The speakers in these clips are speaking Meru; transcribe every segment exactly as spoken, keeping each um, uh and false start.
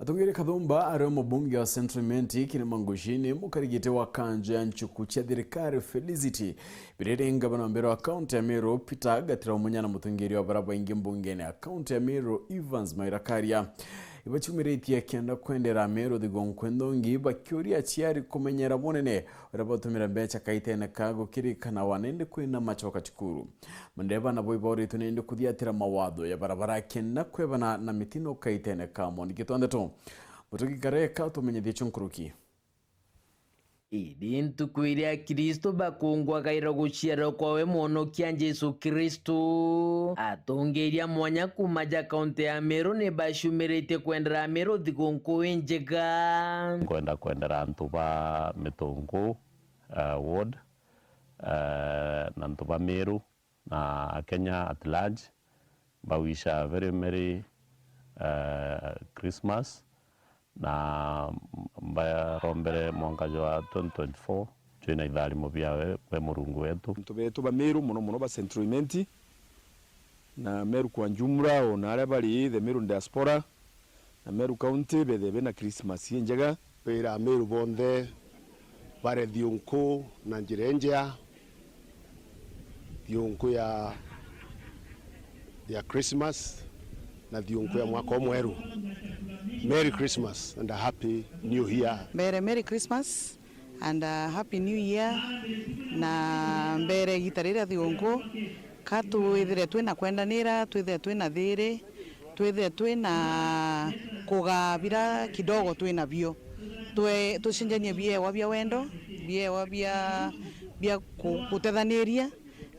Atongeria Kathumba ari o mubunge wa Central Imenti Kirima Ngucini, mukarigite wa kanjo ya nchuku cia thirikari Felicity Biriri, ngavana wa mbere wa kaunti ya Meru Peter Gatira Munya na mutongeria wa bara baingi mbungene ya kaunti ya Meru Evans Mairakaria ibaciumiritie kenda kwendera Meru thigunku nthongi, bakiuria aciari kumenyera bunene uria batumira mbeca kaitene ka gukirikana wana indi kwina macoka cukuru. Mandereba nabo ibauritwe nindi kuthiatira mawatho ya barabara kenda kwebana na mitino kaitene ka mwandiki twa ndeto. Mutugi Kareka tumenyithie cio nkuruki. Indi ntuku iria Akristu bakungwagaira guciarwa kwawe Mwonokia Jesu Kristu, atongeria mwanya kuma ja kaunti ya Meru ni baciumiritie kwendera Meru thigunku injega. Nkwenda kwendera antu ba Mitungu, eh, ward, eh, na antu ba Meru na Akenya at large, mbawisha very merry, eh, Christmas, na mbarombere mwanka jwa twenty twenty-four jwina itharimo biawe kwe Murungu wetu. Antu betu ba Meru, mono mono ba Central Imenti, na Meru kwa jumla, o na aria bari the Meru diaspora, na Meru County, bethe bena Christmas injega. Wira Ameru bonthe bare thiunku na njira injea, thiunku ya, ya Christmas na thiunku ya mwaka umweru. Merry Christmas and a Happy New Year. Mbere Merry Christmas and a Happy New Year, na mbere igita riri ria thiunku, ka twithire twina kwendanira, twithire twina thiri, twithire twina kugaa bira kidogo twina bio. Twe-, tucenjanie biewa bia wendo, biewa bia, bia ku-, gutethaniria,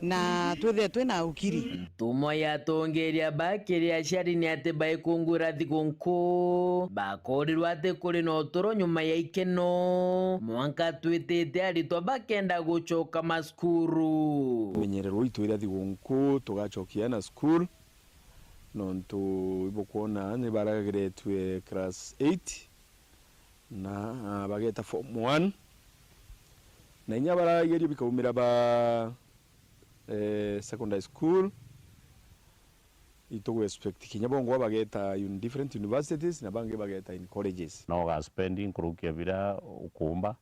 na twithire twina ukiri. Ntumwa ya atongeria ba kiri aciari ni ati baikungwira thigunku, bakorirwe ati kuri na uturo nyuma ya ikeno, mwanka twitite aritwa bakenda gucoka macukuru. Menyerero itu iria thigunku tugacokia na school, nontu ibukwona ni baragiritwe class eight na, ah, bageta form one, na inya barageria bikaumira ba, eh, secondary school, itugu expect kinya bongwa bageta un-, different universities na bangi bageta in colleges. No ugaspendi nkuruki ya bira ukumba,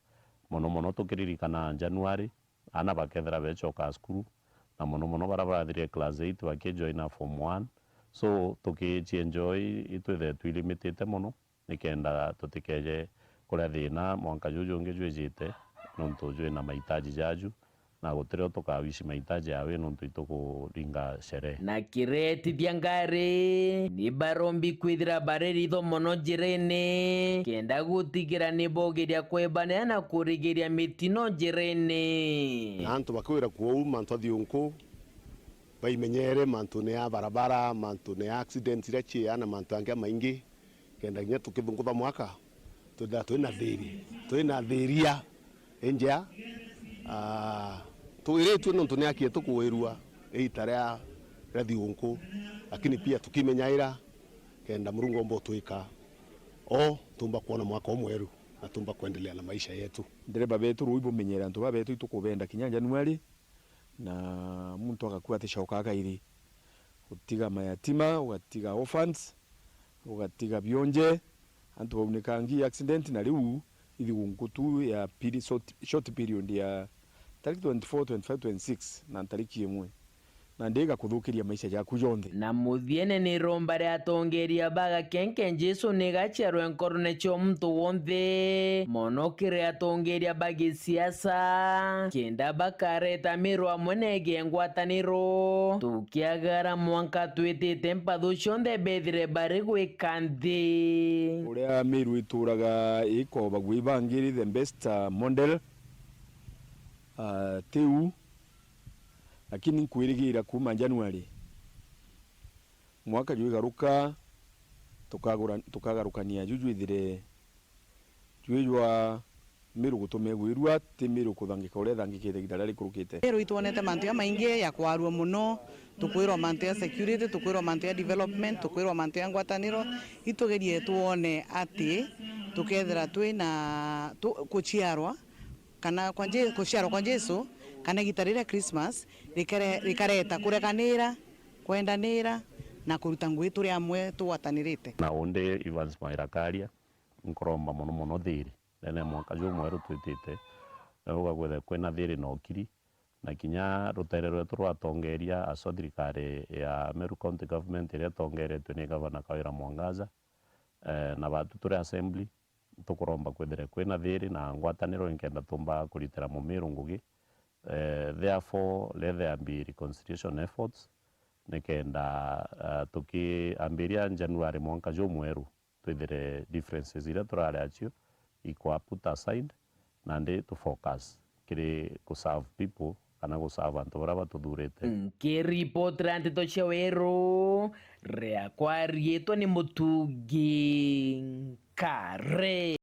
mono mono tukiririkana January, aana bakethira becoka cukuru, na mono mono bara barathirire class eight bakijoina form one. So, tukicienjoy itwithire twilimitite mono, nikenda tutikeje kuria thina mwanka juju jungi jwijite, nontu jwina mahitaji jaju, na gutirio tukawishi mahitaji yawe nontu itukuringa sherehe. Na kiretithia ngari, ni barombi kwithira bari ritho mono njirene, kenda gutigira ni bogeria kwebanira na kurigiria mitino njirene. Na antu bakwira kuu mantu a thiunku, baimenyere mantune ya barabara, mantune ya accident iria ciaa na mantu angi amaingi, kenda kinya tukithungutha mwaka, twithira twina thiri, twina thiria injea. Ah, twiritue nontu ni aki yetu kuwirua iita ria, ria thiunku, lakini pia tukimenyaira, kenda Murungu omba utwika o tumba kwona mwaka umweru na tumba kwendelea na maisha yetu. Ndereba betu, ruu ibumenyere antu baba betu itukubenda kinya Januari, na muntu agakua aticokaa kairi. Gutiga mayatima, ugatiga orphans, ugatiga bionje, antu baunikangi accident, na riu ithigunku tu ya peri-, short, short period ya tariki twenty-four, twenty-five, twenty-six na tariki imwe, na ndigakuthukiria maisha jaku jonthe. Na muthiene ni romba ria atongeria ba gakenke Jesu ni gaciarwe nkorone cia muntu wonthe, mono kiri atongeria ba gisiasa, kenda bakareta miru amwe na ege ngwataniro, tukiagara mwanka twitite mpathu cionthe bethire bari gwika nthi. Uria miru ituraga ikobagua ibangiri the best, uh, model, uh, tiu, lakini nkwirigira kuuma January mwaka jwigaruka, tukagura-, tukagarukania ju jwithire jwi jwa miru gutuma igwirua, ti miru kuthangika uria ithangikite igiita riria rikurukite. Miru itwonete mantu jamaingi ya kwarua mono, tukwirwa mantu ya security, tukwirwa mantu ya development, tukwirwa mantu ya ngwataniro. Itugerie twone ati tukethira twina tu-, kuciarwa kana kwa Je-, kuciarwa kwa Jesu, kana igiita riria Christmas rikare-, rikareta kurekanira, kwendanira, na kuruta ngugi turi amwe tugwatanirite. Na undi Evans Mwaira Karia, nkuromba mono mono thiri ndene ya mwanka jumweru twitite, na gugakwithira kwina thiri na ukiri, na kinya rutere rwetu rwa atongeria, aso thirikari ya Meru County Government iria itongeretwe ni Gavana Kawira Mwangaza, eh, na batu turi assembly, tukuromba kwithire kwina thiri na ngwataniro nikenda tumba kuritira Mumiru ngugi. Eh, therefore, let there be reconciliation efforts, nikenda, eh, tukiambiria January mwanka jumweru, twithire differences iria turari acio ikwa put aside, nandi tu focus kiri ku serve people kana ku serve antu baria batuthurite. Nkiripotera nteto cia Weru, riakwa riitwa ni Mutungi Nkare.